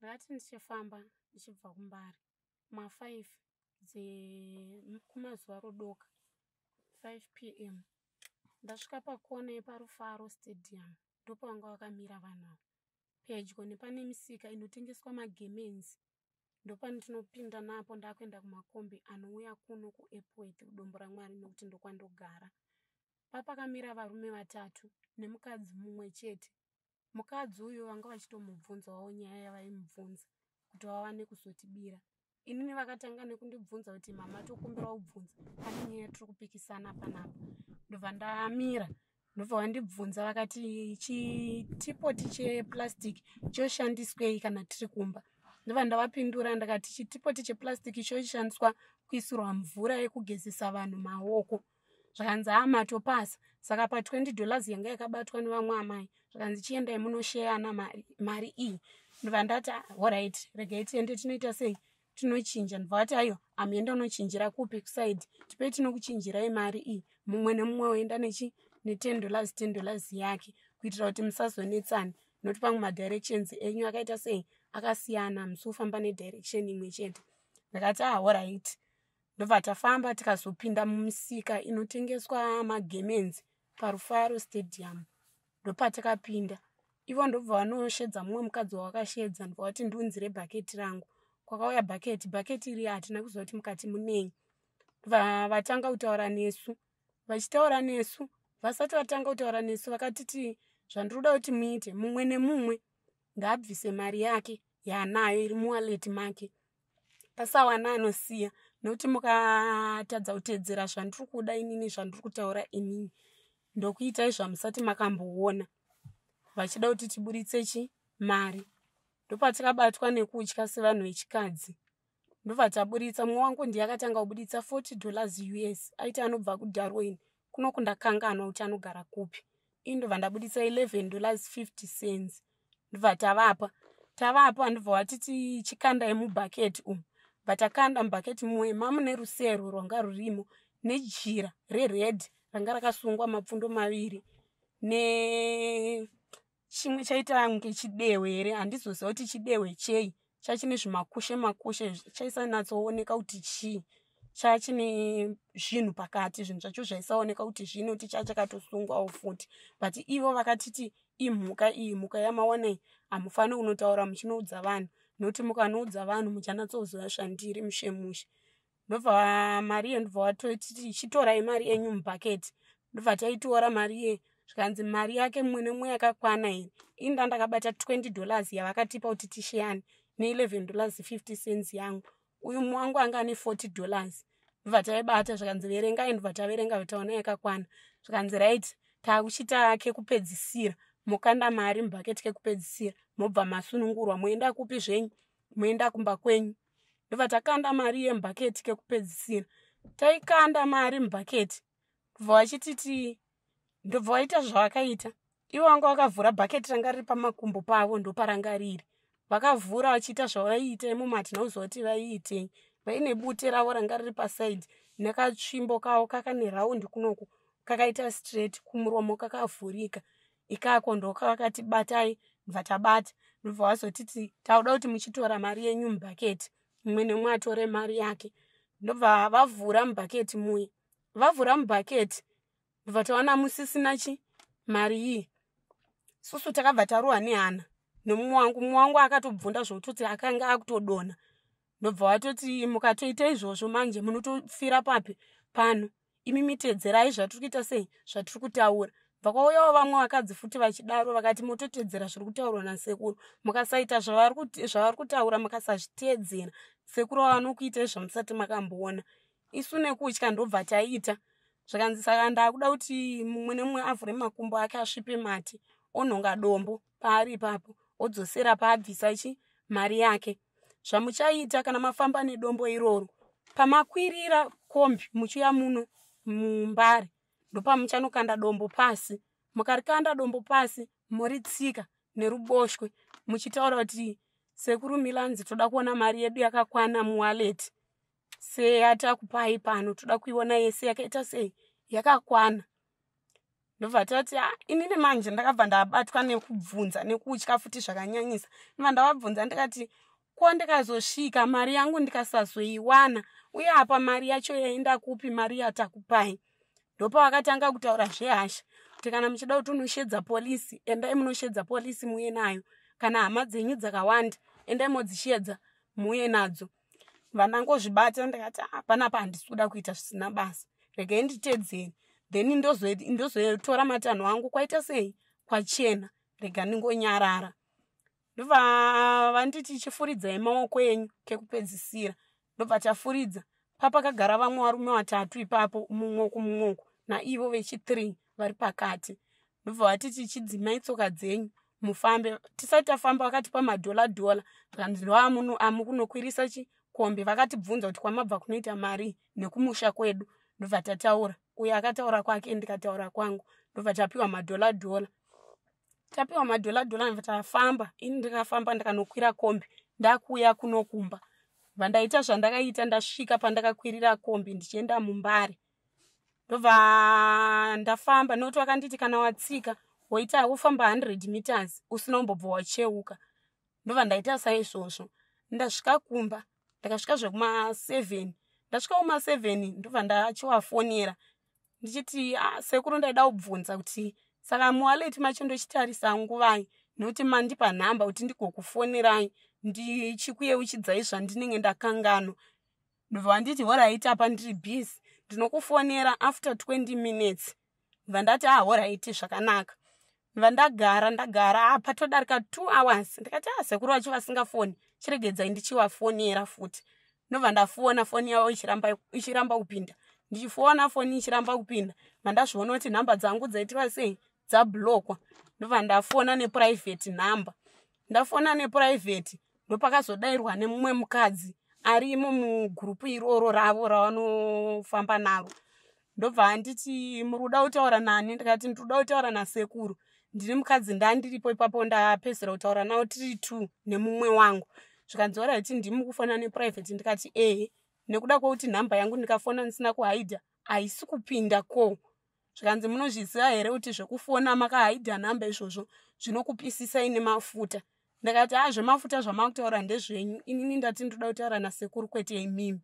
Ndakati ndichifamba ndichibva kuMbare ma5 dzekumazuva rodoka 5 p.m. Ndasvika pakona yepaRufaro Stadium ndopavanga vakamira vanhu ava. Pedyo nepane misika inotengeswa magemenzi ndopandinopinda napo ndakuenda kumakombi anouya kuno kuEpworth kuDombo raMwari nekuti ndokwandogara. Papakamira varume vatatu nemukadzi mumwe chete. Mukadzi uyu vanga vachitomubvunzawo nyaya yavaimubvunza kuti vawane kuzotibira. Inini vakatanga nekundibvunza kuti mama tokumbira kubvunza pane nyaya yatiri kupikisana panapa. Ndobva ndamira ndobva vandibvunza vakati chitipoti cheplastic choshandiswei kana tiri kumba. Ndobva ndavapindura ndakati chitipoti cheplastic choshandiswa kuisirwa mvura yekugezesa vanhu maoko. Zvakanzi haa matopasa saka pa 20 dollars yanga yakabatwa nevamwe amai zvakanzi chiendai munosheyana mari, mari iyi. Ndobva ndati alright regai tiende tinoita sei tinochinja. Ndobva vati aiwa hamuenda unochinjira kupi kusaidi tipei tinokuchinjirai mari iyi mumwe nemumwe oenda nechi ne10 dollars 10 dollars yake kuitira kuti musazonetsana nokuti pamwe madirections enyu akaita sei akasiyana musi kufamba nedirection imwe chete. Ndakati ah alright. Ndobva tafamba tikazopinda mumisika inotengeswa magemenzi paRufaro Stadium. Ndopatakapinda. Ivo ndobva vanoshedza mumwe mukadzi wavakashedza ndobva vati ndiunzire bhaketi rangu. Kwakauya bhaketi, bhaketi iri hatina kuziva kuti mukati munei. Ndobva vatanga kutaura nesu. Vachitaura nesu, vasati vatanga kutaura nesu vakatiti zvandiri kuda kuti muite mumwe nemumwe ngaabvise mari yake yaanayo iri muwaleti make pasawana anosiya nokuti mukatadza kuteedzera zvandiri kuda inini zvandiri kutaura inini ndokuitai zvamusati makamboona vachida kuti tiburitse chi mari. Ndopatakabatwa nekutya sevanhu vechikadzi. Ndobva taburitsa mumwe wangu ndiye akatanga kubuditsa 40 dollars US aiti anobva kuDarwin kuno kundakanganwa kuti anogara kupi. Ini ndobva ndabuditsa 11 dollars 50 cents ndobva tavapa. Tavapa ndobva vatiti chikandai mubhaketi umu. Bva takanda mubhaketi mumwe mamune rusero rwanga rurimo nejira rered ranga rakasungwa mapfundo maviri ne chimwe chaita kunge chidehwe here handizoziva kuti chidehwe chei chachine zvimakushe makushe chaisanatsooneka kuti chii chachine zvinhu pakati zvinhu zvacho zvaisaoneka kuti zvino kuti chachakatosungwawo futi but ivo vakatiti imhuka iyi mhuka yamawana iyi hamufaniri kunotaura muchinoudza vanhu nokuti mukanoudza vanhu muchanatsoziva zvandiri mushe mushe. Ndobva mari iye ndobva vatotiti chitorai mari yenyu mubhaketi. Ndobva taitora mari iye zvikanzi mari yake mumwe nemumwe yakakwana here. Ini ndandakabata 20 dollars yavakatipa kuti tisheyane ne11 dollars 50 cents yangu. Uyu mumwe wangu anga ane 40 dollars. Ndobva taibata zvikanzi verengai ndobva taverenga taona yakakwana. Zvikanzi right taakuchita kekupedzisira mokanda mari mubhaketi kekupedzisira mobva masunungurwa moenda kupi zvenyu moenda kumba kwenyu. Ndobva takanda mari yemubhaketi kekupedzisira. Taikanda mari mubhaketi ndobva vachititi ndobva vaita zvavakaita. Ivo vanga vakavhura bhaketi ranga riri pamakumbo pavo ndoparanga riri. Vakavhura vachiita zvavaiita imomo hatina kuziva kuti vaiitei. Vaine bute ravo ranga riri pasaidhi nekatsvimbo kavo kakane raundi kunoku kakaita straight kumuromo kakavhurika. Ikako ndokavakati batai bva tabata. Ndobva vazotiti tauda kuti muchitora mari yenyu mubhaketi mumwe nemumwe atore mari yake. Ndobva vavhura mubhaketi muye. Vavhura mubhaketi ndobva taona musisina chi mari iyi. Susu takabva tarohwa nehana nemumwe wangu. Mumwe wangu akatobvunda zvokutoti akanga akutodonha. Ndobva vatoti mukatoita izvozvo manje munotofira papi pano. Imi mitedzerai zvatiri kuita sei zvatiri kutaura. Bva kwauyawo vamwe vakadzi futi vachidaro vakati mototedzera zviri kutaurwa nasekuru. Mukasaita zvavari kutaura mukasazviteedzera sekuru vanokuitai zvamusati makamboona. Isu nekutya ndobva taita. Zvakanzi saka ndakuda kuti mumwe nemumwe avhure makumbo ake asvipe mate onhonga dombo paari ipapo odzosera paabvisa chi mari yake. Zvamuchaita kana mafamba nedombo iroro pamakwirira kombi muchiuya muno muMbare ndopamuchanokanda dombo pasi. Mukarikanda dombo pasi moritsika neruboshwe muchitaura kuti sekuru Milanzi toda kuona mari yedu yakakwana muwaleti seyatakupai pano toda kuiona yese yakaita sei yakakwana. Ndobva tati, ah, inini manje ndakabva ndabatwa nekubvunza nekutya futi zvakanyanyisa. Ndobva ndavabvunza ndikati, ko ndikazosvika mari yangu ndikasazoiwana, uye apa mari yacho yaenda kupi, mari yatakupai? Ndopavakatanga kutaura zvehasha kuti kana muchida kuti unoshedza polisi, endai munoshedza polisi muuye nayo. Kana hama dzenyu dzakawanda, endai modzishedza muuye nadzo. Vandangozvibata ndikati, ah, panapa handisi kuda kuita zvisina basa, regai nditedzere, then ndozotora matanho angu. Kwaita sei? Kwachena, rega ndingonyarara. Ndobva vanditi, chifuridzai maoko enyu kekupedzisira. Ndobva tafuridza. Papakagara vamwe varume vatatu ipapo, mumwoku mumwoku, naivo vechi3 vari pakati. Ndobva vatiti, chidzimai tsoka dzenyu mufambe. Tisati tafamba vakatipa madhola dhola, zvikanzi ndoamukunokwirisa chikombi. Vakatibvunza kuti kwamabva kunoita mari nekumusha kwedu. Ndobva tataura, uyo akataura kwake, ndikataura kwangu. Ndobva tapiwa madhola dhola. Tapiwa madhola dhola, ndobva tafamba. Ini ndikafamba ndikanokwira kombi, ndakuuya kunokumba. Bva ndaita zvandakaita, ndasvika pandakakwirira kombi ndichienda muMbare. Ndobva ndafamba, nokuti vakanditi kana watsika woita wofamba 100 meters usina kumbobva wacheuka. Ndobva ndaita saizvozvo. Ndasvika kumba, ndakasvika zvekuma7. Ndasvika kuma7, ndobva ndachivafonera ndichiti, ah, sekuru, ndaida kubvunza kuti saka muwallet macho ndochitarisa nguvai, nokuti mandipa nhamba kuti ndigokufonerai ndichikuyeuchidzai zvandinenge ndakanganwa. Ndobva vanditi, alright, apa ndiri busy, ndinokufonera after 20 minutes. Ndobva ndati, ah, alright, zvakanaka. Ndobva ndagara, ndagara, ah, patodarika 2 hours. Ndikati, ah, sekuru vacho vasingafoni, chiregedzai ndichivafonera futi. Ndobva ndafona, foni yavo ichiramba kupinda. Ndichifona, foni ichiramba kupinda. Vandazviona kuti nhamba dzangu dzaitwa sei, dzablockwa. Ndobva ndafona neprivate number. Ndafona neprivate, ndopakazodayirwa nemumwe mukadzi arimo mugurupu iroro ravo ravanofamba naro. Ndobva anditi, muri kuda kutaura nani? Ndikati, ndiri kuda kutaura nasekuru, ndini mukadzi ndandiripo ipapo, ndapedzisira kutaura navo tiri two nemumwe wangu. Zvikanzi, alright, ndimi kufona neprivate? Ndikati, ehe, nekuda kwekuti nhamba yangu ndikafona ndisina kuhaidha haisi kupinda ko. Zvikanzi, munozviziva here kuti zvekufona makahaidha nhamba izvozvo zvinokupisisai nemafuta? Ndikati, a, zvemafuta zvamakutaura ndezvenyu, inini ndati ndoda kutaura nasekuru, kwete imimi.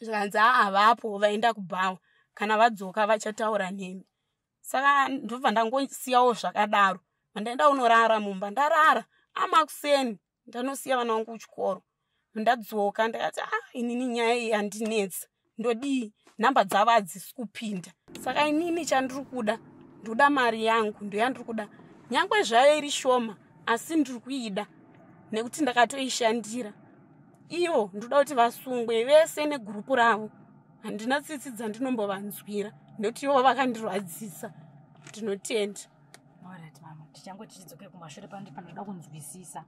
Zvikanzi, aa, vapo, vaenda kubhawa, kana vadzoka vachataura nemi. Saka ndobva ndangosiyawo zvakadaro. Vandaenda kunorara mumba, ndarara. Amakuseni ndanosiya vana vangu kuchikoro, ndadzoka, ndakati, a, ah, inini nyaya iyi handinetsa, ndodii? Nhamba dzavo hadzisi kupinda. Saka inini chandiri kuda, ndoda mari yangu, ndoyandiri kuda, nyange zvayo iri shoma, asi ndiri kuida nekuti ndakatoishandira. Ivo ndoda kuti vasungwe vese negurupu ravo. Handina tsitsi dzandinombovanzwira nekuti ivo vakandirwadzisa. Ndinotenda. Alright mama, tichangoti tidzoke kumashure panoda kunzwisisa.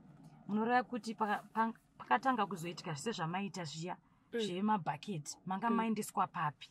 Munoreva kuti pakatanga kuzoitika sezvamaita zviya zvemabhaketi, manga maendeswa papi?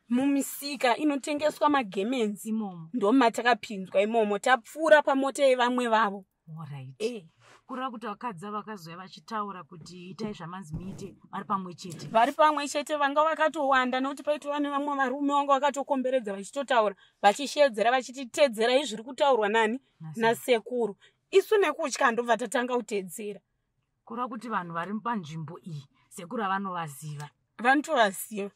Mumisika inotengeswa magemenzi. Imomo? Ndomatakapinzwa imomo, tapfuura pamota yevamwe vavo. Alright. E. Kureva kuti vakadzi ava vakazouya vachitaura kuti itai zvamanzi muite vari pamwe chete? Vari pamwe chete, vanga vakatowanda, nekuti paitova nevamwe varume vanga vakatokomberedza, vachitotaura, vachishedzera, vachiti tedzerai zviri kutaurwa nani, nasekuru. Isu nekutya ndobva tatanga kutedzera. Kureva kuti vanhu vari panzvimbo iyi sekuru avanovaziva? Vanotovaziva.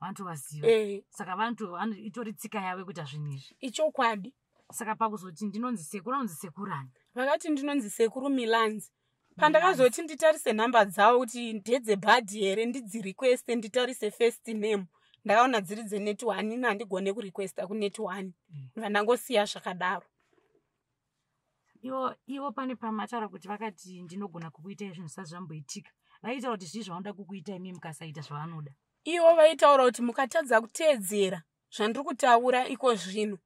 Vanotovaziva? E. Saka itori tsika yavo yekuita zvinhu izvi? Ichokwadi. Saka pakuzoti ndinonzi sekuru, anonzi sekurani? Vakati ndinonzi sekuru Milanzi. Pandakazoti nditarise nhamba dzavo kuti ndedzebhadhi here, ndidzirequeste, nditarise first name, ndakaona dziri dzenet one. Ini handigone kurequesta kunet one. Vandangosiya zvakadaro. Ivo pane pamataura kuti vakati ndinogona kukuitai zvinhu zvisati zvamboitika. Vaitaura kuti zvii zvavanoda kukuitai imi mukasaita zvavanoda? Ivo vaitaura kuti mukatadza kuteedzera zvandiri kutaura iko zvino,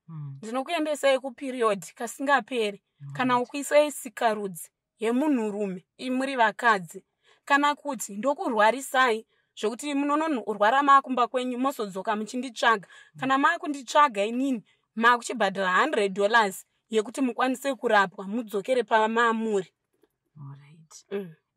ndinokuendesai kuperiod kasingaperi, kana kukuisai sikarudzi yemunhurume muri vakadzi, kana kuti ndokurwarisai zvokuti munonorwara maakumba kwenyu, mozodzoka muchinditsvaga. Kana maakunditsvaga inini, maakuchibhadhara $100 yekuti mukwanise kurapwa mudzokere pamamuri. Alright.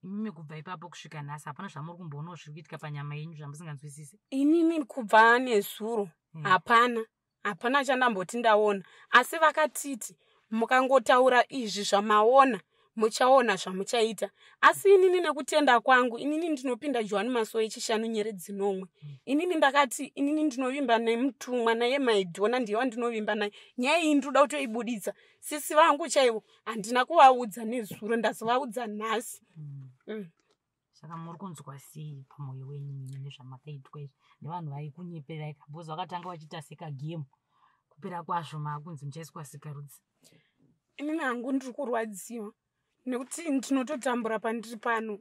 Imimi kubva ipapo kusvika nhasi hapana zvamuri kumboonawo zviri kuitika panyama yenyu zvamusinganzwisisi? Inini kubva nezuro hapana. Hapana chandamboti ndaona, asi vakatiti mukangotaura izvi zvamaona muchaona zvamuchaita. Asi inini nekutenda kwangu, inini ndinopinda Johani Masowe echishanu nyeredzi nomwe. Inini ndakati inini ndinovimba nemutumwa naye Maidhona, ndiye wandinovimba naye. Nyaya iyi ndinoda kutoibuditsa. Sisi vangu chaivo handina kuvaudza nezuro, ndazovaudza nhasi. Saka muri kunzwa sei pamwoyo wenyu imi nezvamakaitwa izvi nevanhu vaikunyeperai? Because vakatanga vachiita sekagemu, kupera kwazvo maakunzi muchaiswa sikarudzi. Inini hangu ndiri kurwadziwa nekuti ndinototambura pandiri pano.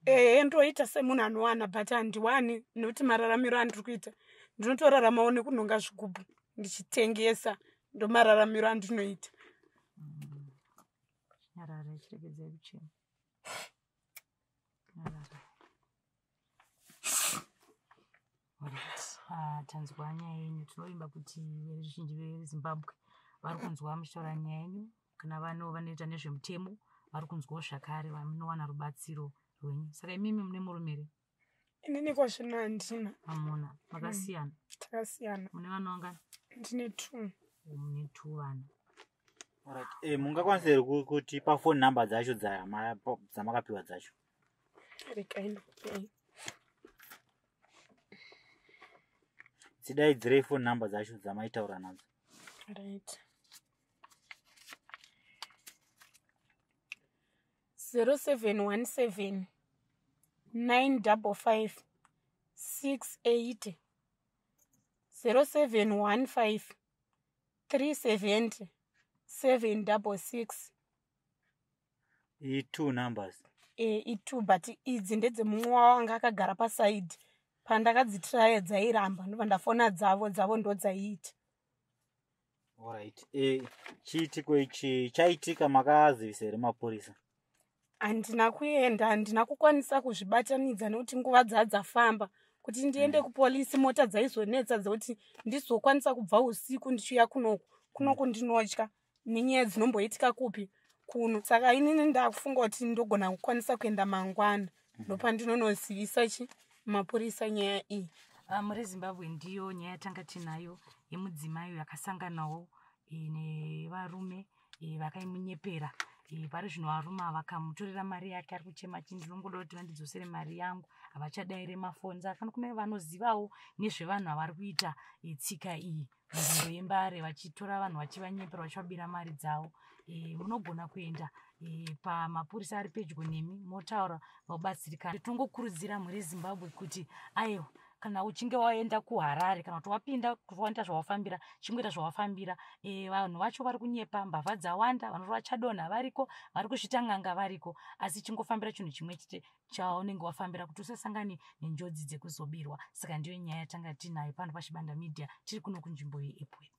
Ehe, ndoita semunhu anowana, but handiwani nekuti mararamiro andiri kuita, ndinotoraramawo nekunhonga zvigubhu ndichitengesa, ndomararamiro andinoita. Nyarara, chiregedzai kuchema. Nyarara. Alright. Tanzwa nyaya yenyu. Tinovimba kuti veruzhinji veZimbabwe vari kunzwa muchitaura nyaya yenyu. Kana vanoita nezvemutemo vari kunzwawo zvakare, vanowana rubatsiro rwenyu. Saka imimi mune murume here? Inini kwazvino handina. Hamuna, makasiyana? Takasiyana. Mune vana vangani? Ndine 2. Mune 2 vana. Alright. Mungakwanisa here kutipa phone number dzacho dzamakapiwa dzacho? Regai ndikupei. Dzidaidzirei phone number dzacho dzamaitaura nadzo. Right. 0717 955 680, 0715 370 766. I2 numbers. I2, but idzi ndedzemumwe wavo anga akagara pasaidhi. Pandakadzitiraya dzairamba, ndobva ndafona dzavo, dzavo ndodzaiita. Alright. Chiitiko ichi chaitika, makazivisa here mapurisa? Handina kuenda, handina kukwanisa kuzvibatanidza nekuti nguva dzadzafamba kuti ndiende kupolisi. Mota dzaizonetsa dzekuti ndizokwanisa kubva usiku ndichiuya kunoku. Kunoku ndinotya nenyaya dzinomboitika kupi kuno. Saka inini ndakufunga kuti ndogona kukwanisa kuenda mangwana, ndopandinonozivisa chi mapurisa nyaya iyi. Muri Zimbabwe, ndiyo nyaya yatanga tinayo yemudzimai yakasanganawo nevarume vakaimunyepera. Pari zvino varume ava vakamutorera mari yake, ari kuchema chii, ndinongoda kuti vandidzosere mari yangu, havachadaire mafoni. Saka kune vanozivawo nezvevanhu avari kuita tsika iyi munzvimbo yeMbare, vachitora vanhu vachivanyepera, vachivabira mari dzavo, munogona kuenda pamapurisa ari pedyo nemi motaura, vabatsirikana. Tinongokurudzira mhuri yeZimbabwe kuti aiwa, kana uchinge waenda kuHarare kana kuti wapinda waita zvawafambira, chingoita zvawafambira. Vanhu vacho vari kunyepa, mbavha dzawanda, vanorova chadonha variko, vari kuzvita n'anga variko, asi chingofambira chinhu chimwe chete chaunenge wafambira kuti usasangane nenjodzi dzekuzobirwa. Saka ndiyo nyaya yatanga tinayo pano paChibanda Media, tiri kuno kunzvimbo yeEpworth.